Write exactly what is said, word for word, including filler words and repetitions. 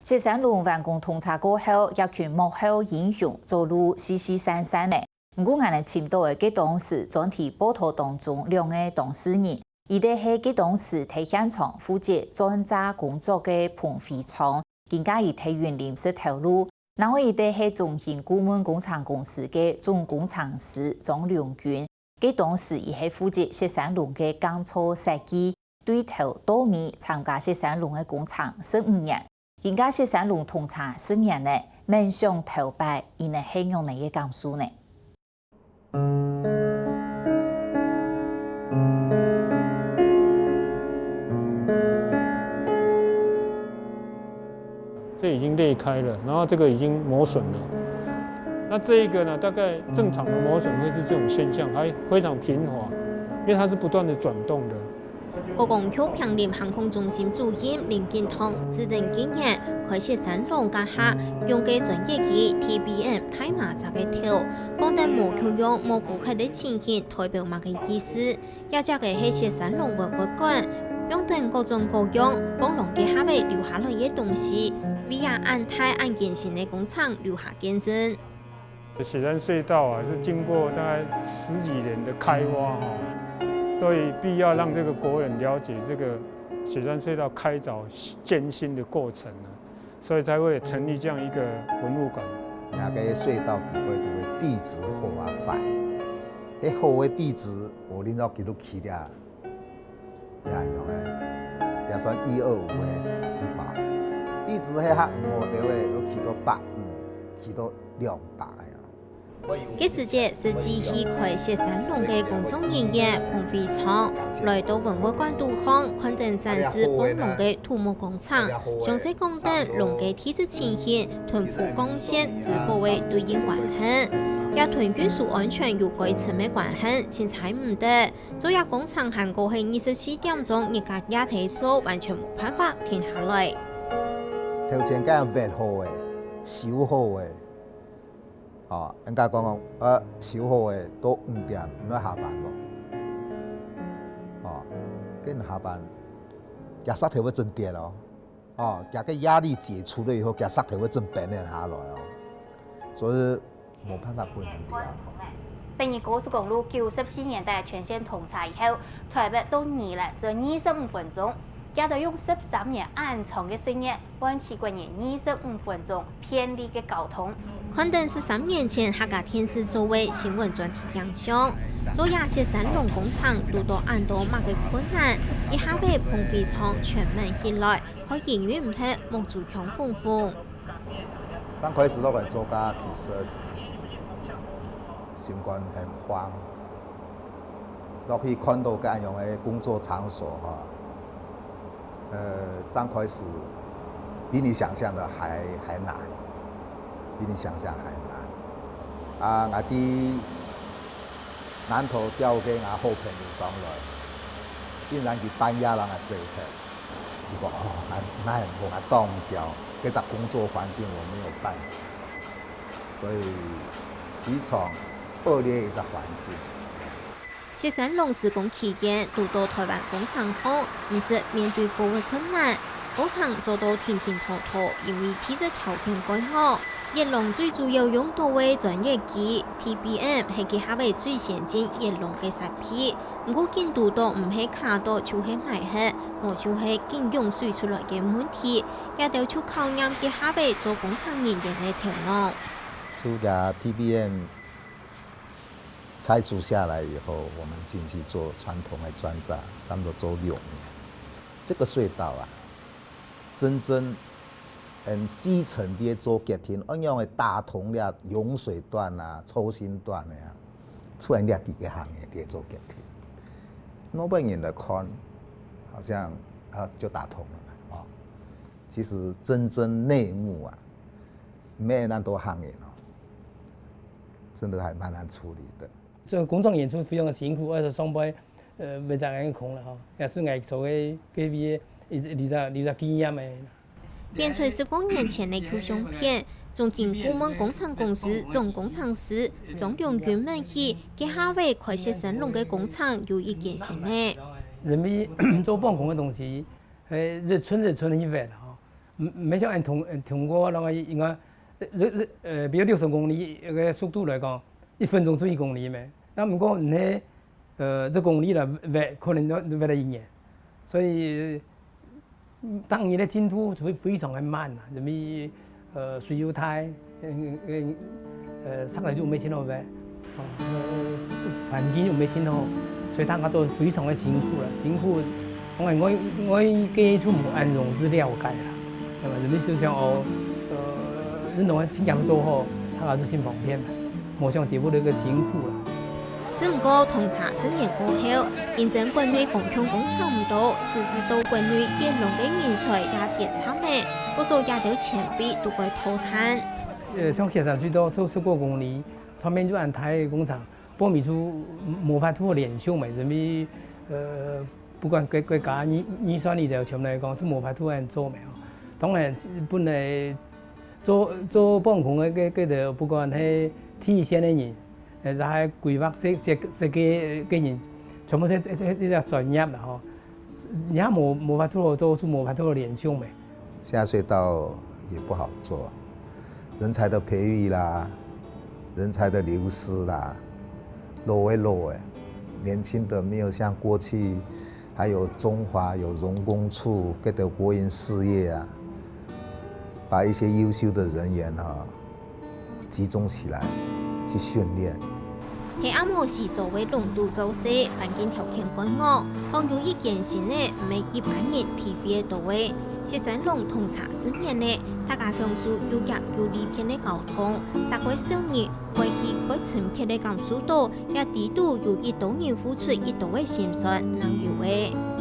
雪山龍完工通車過後，這群幕後英雄做路四四散散呢。毋過𠊎等尋著个該當時專題報導當中兩個當事人，一個係該當時在現場負責鑽炸工作个彭輝昌，今下佢在雲林食頭路；另外一個係中興顧問工程公司个總工程師張良軍，該當時佢係負責雪山龍个鋼索設計，對頭到尾參加雪山龍个工程十五年。今下雪山龍通車十年了，愐想頭擺佢等係仰般个感受呢？ 這已經裂開了，然後這個已經磨損了。那這一個呢，大概正常的磨損會是這種現象，還非常平滑，因為它是不斷地轉動的。高雄區坪林航空中心主任林景通指定今年開雪山龍該下，用个鑽挖機TBM大馬隻个頭，講等無共樣無高級个情形，代表麼个意思？ 這隻个係雪山龍文物館，用等各種各樣，幫龍該下仔留下來个東西，為這恁大恁艱辛个工程留下見證。雪山隧道啊，是經過大概十幾年的開挖哈，所以必要讓這個國人了解這個雪山隧道開鑿艱辛的過程啊。 所以才會成立這樣一個文物館。這個隧道底背就會地質活化石，該好个地質，無論到幾多起了，也恁樣个，也算一二五个之寶。地質係較毋好个，有起到百五，起到兩百个啊。 該時節係指示開雪山龍个工作人員彭輝昌，來到文物館肚項，看等展示幫龍个土木工程，詳細講等龍个地質情形，同蒲崗線珠寶个對應關係。這同運輸安全有蓋深个關係，盡猜毋得。做這工程還過係二十四點鐘，日甲夜頭做，完全無辦法停下來。頭前該挖好个、修好个， 哦，應該講，呃，修好个到五點，你愛下班無？哦，該下班，這石頭會真跌哦。哦，這個壓力解除了以後，這石頭會真崩下來哦。所以無辦法分人了。北宜高速公路九十四年在全線通車以後，臺北到宜蘭只二十五分鐘，這兜用十三年恁長个歲月， 換取國人二十五分鐘便利个交通。看等十三年前客家電視做个新聞專題影像，做這雪山龍工程堵著恁多麼个困難，一下仔彭輝昌全愐起來，害佢忍毋核目珠腔紅紅。剛開始落來做个，其實心肝很慌。 落去看到該恁樣个工作場所哈，呃，剛開始比你想象的還，還難，比你想象還難。啊，𠊎對南投調个𠊎好朋友上來，竟然佢半夜人啊走忒。佢講：「哦，𠊎，𠊎無法擋掉，這隻工作環境我沒有辦法。」所以非常惡劣一隻環境。 雪山龍施工期間堵著臺灣工程項，毋識面對過个困難，工程做到停停拖拖，因為地質條件蓋好。挖龍最主要用著个鑽挖機，TBM係該下仔最先進挖龍个設備。毋過緊堵著毋係卡著就係埋忒，無就係緊湧水出來个問題，這兜就考驗該下仔做工程人員个頭腦。就這TBM 拆除下來以後，我們進去做傳統的鑽炸，差不多做六年。這個隧道啊，真正，嗯，基層个做決定，恁樣个打通了湧水段啊、抽水段个啊，出來這幾個行業个做決定。外面人來看，好像，啊，就打通了嘛，哦。其實真正內幕啊， 毋係恁多行業哦，真的還蠻難處理的。所以工程員就非常个辛苦，而且上班，呃，袂使恁空了吼，也係𠊎所个各位个一，一，一，一，一經驗个。變出十多年前个舊相片，中興顧問工程公司總工程師張良軍問起，該下仔開雪山龍个工程有一件事呢。因為做磅空个東西，呃，一寸一寸去挖吼。毋毋係像恁通通過該个應該，呃，這這呃，比如六十公里个速度來講，一分鐘就一公里咩？啊毋過你係呃一公里來挖，可能要挖了一年，所以當然个進度會非常个慢啊，因為呃水又大，呃呃呃上來就毋係盡好挖，哦，呃環境又毋係盡好，所以大家都非常个辛苦啦，辛苦。當然外外界就無恁容易了解啦，那麼人民就想哦，呃，運動盡強做好，大家就盡方便啦，無想底部个一個辛苦啦。 只毋過通車十年過後，因爭國內公共工程毋多，使得到國內建築个人才也跌差咩，故所這兜前輩都該討嘆。呃，像雪山隧道，十十過公里，上面就恁大个工程，報名就無法度連續嘛，因為呃，不管國國家預預算裡頭全部來講，就無法度恁做嘛。當然，本來做做磅空个个个个，不管係地線个人， 呃，就係規劃設設設計个人，全部係係係係專業个吼。你也無無法度做，就無法度連續咩。下水道也不好做，人才的培育啦，人才的流失啦，老个老个，年輕的沒有像過去，還有中華有榮工處，這兜國營事業啊，把一些優秀的人員哈， 集中起來去訓練。係阿姆西所謂龍肚做事，環境條件蓋惡，講有一間新个，毋係一般人體會得到个。雪山龍通車十年了，大家享受又遽又利便个交通，煞過少人，過去過深刻个感受到，這底肚有幾多人付出幾多个心酸，能有个。